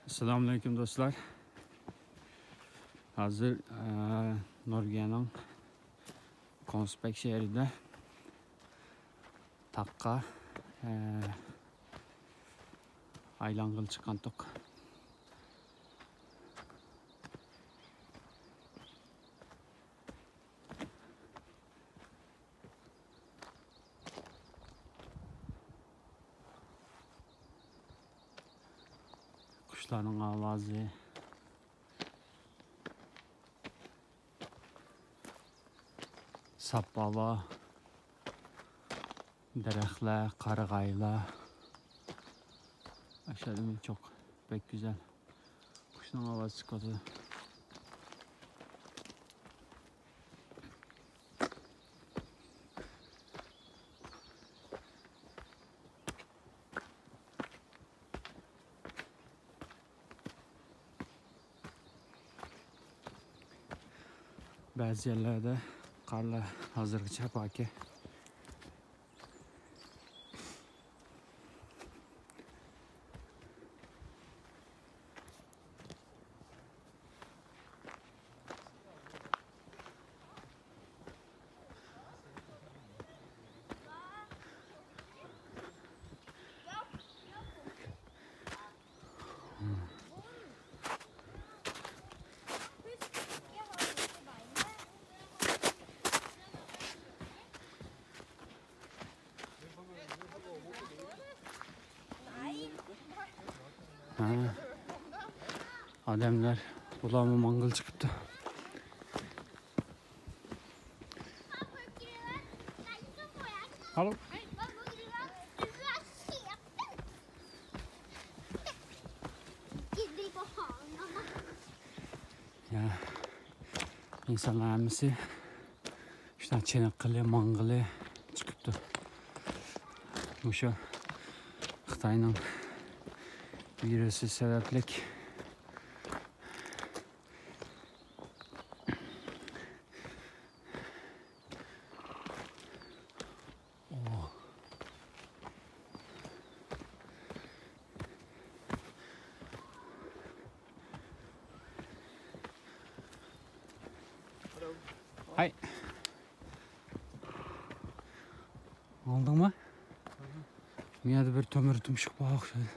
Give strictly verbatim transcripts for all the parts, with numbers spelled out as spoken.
ئەسسالامۇئەلەيكۇم دوستلار. ھازىر، ئە، نورۋېگىيەنىڭ كونسبەك شەھىرىدە تاغقا، ئە، ئايلانغىلى چىققانتۇق. قۇشلارنىڭ ئاۋازى، ساپ ھاۋا، دەرەخلەر، قارىغايلار. ئاشۇ جاي چوق، بەك گۈزەل. قۇشنىڭ ئاۋازى چىقىۋاتىدۇ. بەزى يەرلەردە قارلار ھازىرغىچە باركەن. ھە. ئادەملەر، بۇلارمۇ ماڭغىلى چىقىپتۇ. ئالو. يا، ئىنسانلار ھەممىسى شۇنداق چېنىققىلى، ماڭغىلى چىقىپتۇ. مۇشۇ خىتاينىڭ ۋىرۇسى سەۋەبلىك. ھاي. ئاڭلىدىڭمۇ؟ بۇ يەردە بىر تۆمۈر تۇمشۇق بار ئوخشايدۇ.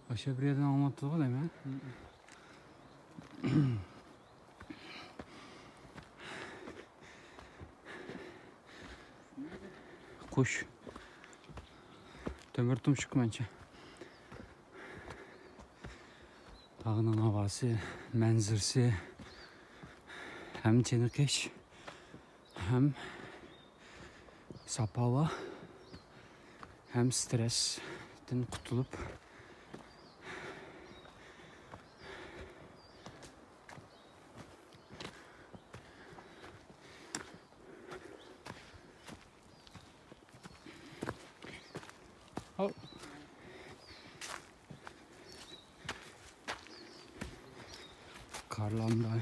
ئاشۇ بىر يەردىن ئاڭلاپ تۇرغۇ دەيمەن. قۇش. تۆمۈر تۇمشۇق مەنچە. تاغنىڭ ھاۋاسى، مەنزىرىسى ھەم چېنىقىش، ھەم ساپ ھاۋا، ھەم سترېسستىن قۇتۇلۇپ، قارلامدا.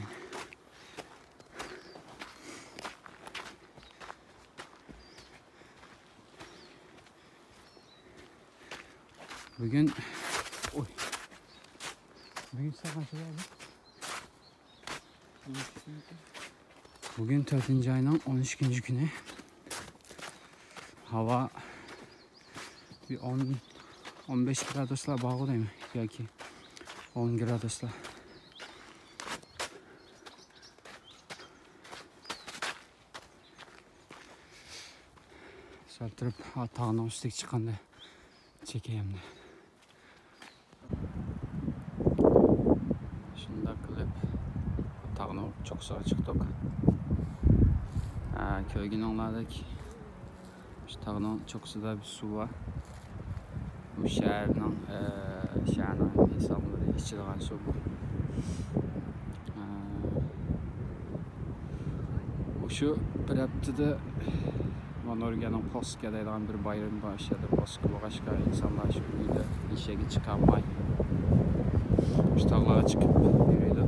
بۈگۈن، ئوي. بۈگۈن سائەت قانچە بولدى؟ بۈگۈن تۆتىنچى ئاينىڭ ئون ئىككىنچى كۈنى. ھاۋا بىر ئون، ئون بەش گرادۇسلار بارغۇ دەيمەن ياكى ئون گرادۇسلار. سەل تۇرۇپ، ھا، تاغنىڭ ئۈستىگە چىققاندا چېكەيمەن. شۇنداق قىلىپ تاغنىڭ چوققىسىغا چىقتۇق. ھە، كۆرگىنىڭلاردەك شۇ تاغنىڭ چوققىسىدا بىر سۇ بار. بۇ شەھەرنىڭ، ئە، شەھەرنىڭ ئىنسانلىرى ئىچىدىغان سۇ بۇ. ئە، مۇشۇ بىر ھەپتىدە مانا نورۋېگىيەنىڭ پاسكا دەيدىغان بىر بايرىمى بار. ئىشلەردە پاسكا بولغاچقا، ئىنسانلار شۇ ئۆيدە ئېشەككە چىقالماي، شۇ تاغلارغا چىقىپ يۈرىدۇ.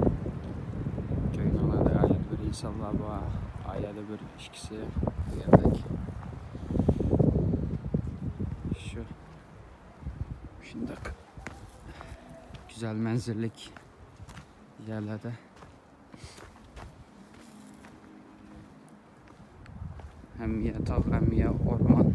كۆرگىنىڭلاردەك ئايەردە بىر ئىنسانلار بار، ئايەردە بىر ئىككىسى دېگەندەك. شۇنداق گۈزەل مەنزىرىلىك يەرلەردە. ھەممە يەر تاغ، ھەممە يەر ئورمان.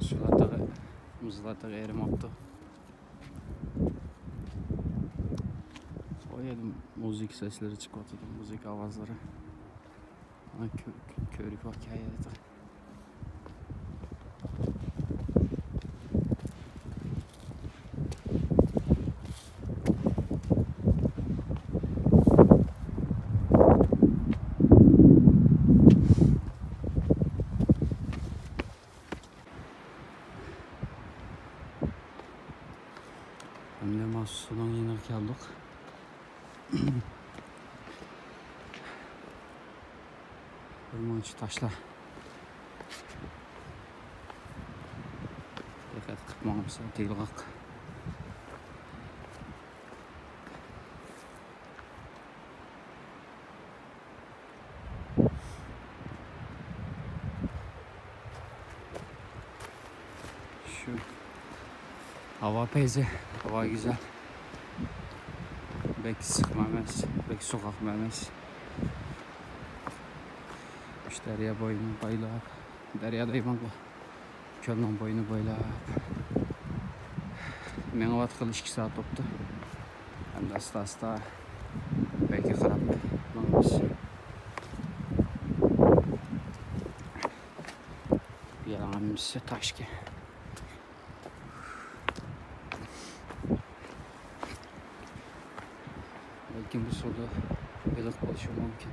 سۇلار تېخى، مۇزلار تېخى ئېرىماپتۇ. ئۇ يەردە مۇزىكا سەسلىرى چىقىۋاتىدۇ، مۇزىكا ئاۋازلىرى. ئانا، كۆ-، كۆۋرۈك بار كەينىدە. ئەمدى مانا سۇنىڭ يېنىغا كەلدۇق. بىر مۇنچە تاشلار. دىققەت قىلىپ ماڭىمىز تېيىلغاق. شۇ ھاۋا پەيزى، ھاۋا گۈزەل. بەك ئىسسىقمۇ ئەمەس، بەك سوغۇقمۇ ئەمەس. شۇ دەريا بويىنى بويلاپ، دەريا دەيمەنغۇ، كۆلنىڭ بويىنى بويلاپ مېڭىۋاتقىلى ئىككى سائەت بوپتۇ. ئەمدى ئاستا-ئاستا ئۆيگە قاراپ ماڭىمىز. بۇ يەر ھەممىسى تاشكەن. بەلكىم بۇ سۇدا بېلىق بولۇشى مۇمكىن.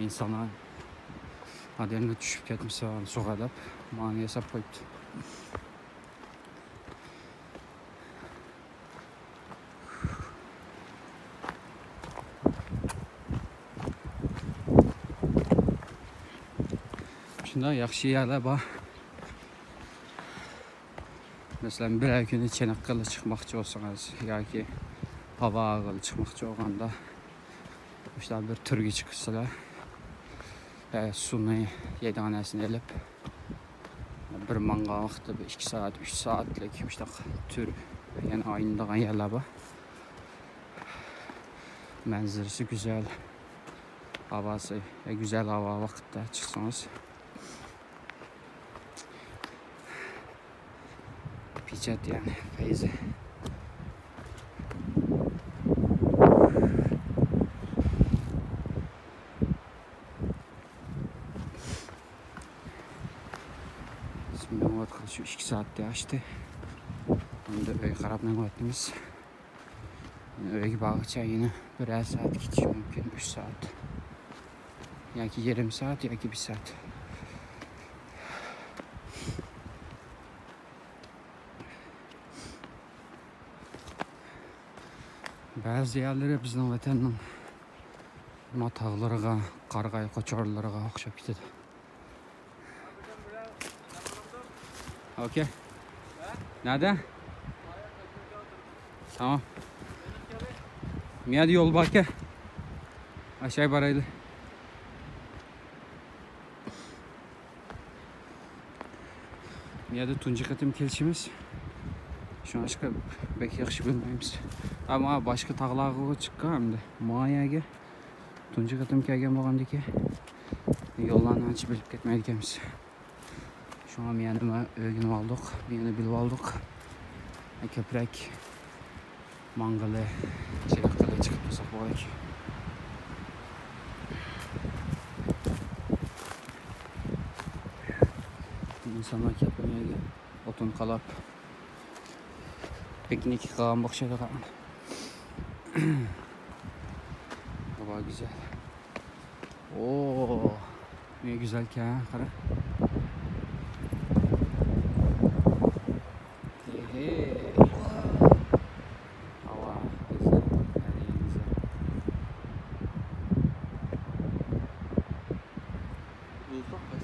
ئىنسانلار ئادەملەر چۈشۈپ كەتمىسە سۇغا دەپ مانا ياساپ قويۇپتۇ. شۇنداق ياخشى يەرلەر بار. مەسىلەن، بىرەر كۈنى چېنىققىلى چىقماقچى بولسىڭىز ياكى ھاۋا ئالغىلى چىقماقچى بولغاندا، مۇشۇنداق بىر تۈرگە چىقىسىلەر. ئە، سۇنى، يەيدىغان نەرسىنى ئېلىپ، بىر ماڭغان ۋاقىتتا بىر ئىككى سائەت، ئۈچ سائەتلىك مۇشۇنداق تۈر، يەنە ئايلىنىدىغان يەرلەر بار. مەنزىرىسى گۈزەل، ھاۋاسى، ئە، گۈزەل ھاۋا ۋاقىتتا چىقسىڭىز. پېچەت، يەنى پەيزى. بىز مېڭىۋاتقان شۇ ئىككى سائەتتە ئاشتى. ئەمدى ئۆيگە قاراپ مېڭىۋاتىمىز. ئۆيگە بارغۇچە يەنە بىرەر سائەت كېتىشى مۇمكىن، ئۈچ سائەت ياكى يېرىم سائەت ياكى بىر سائەت. بەزى يەرلىرى بىزنىڭ ۋەتەننىڭ ما تاغلىرىغا، قارىغاي قوچۇرلىرىغا ئوخشاپ كېتىدۇ. اوكەي. نەدە؟ تامام. مۇيەردە يول باركەن. ئاشاي بارايلى. مۇيەردە تۇنجى قېتىم كېلىشىمىز. شۇڭلاشقا بەك ياخشى بىلمەيمىز. ئەمما باشقا تاغلارغا چىققان ئەمدى. ما يەرگە تۇنجى قېتىم كەلگەن بولغاندىكىن يوللارنى ئانچە بىلىپ كەتمەيدىكەنمىز. شۇڭا مۇيەرنى ئۆگىنىۋالدۇق، مۇيەرنى بىلىۋالدۇق. كۆپرەك ماڭغىلى، شەي قىلغىلى چىقىپ تۇرساق بولىدىكەن. ئىنسانلار كەلگەن يەرگە ئوتۇن قالاپ، پىكنىك قىلغان ئوخشايدىغان. ھاۋا گۈزەل. ئو، نە گۈزەلكەن، قارا. توختاپ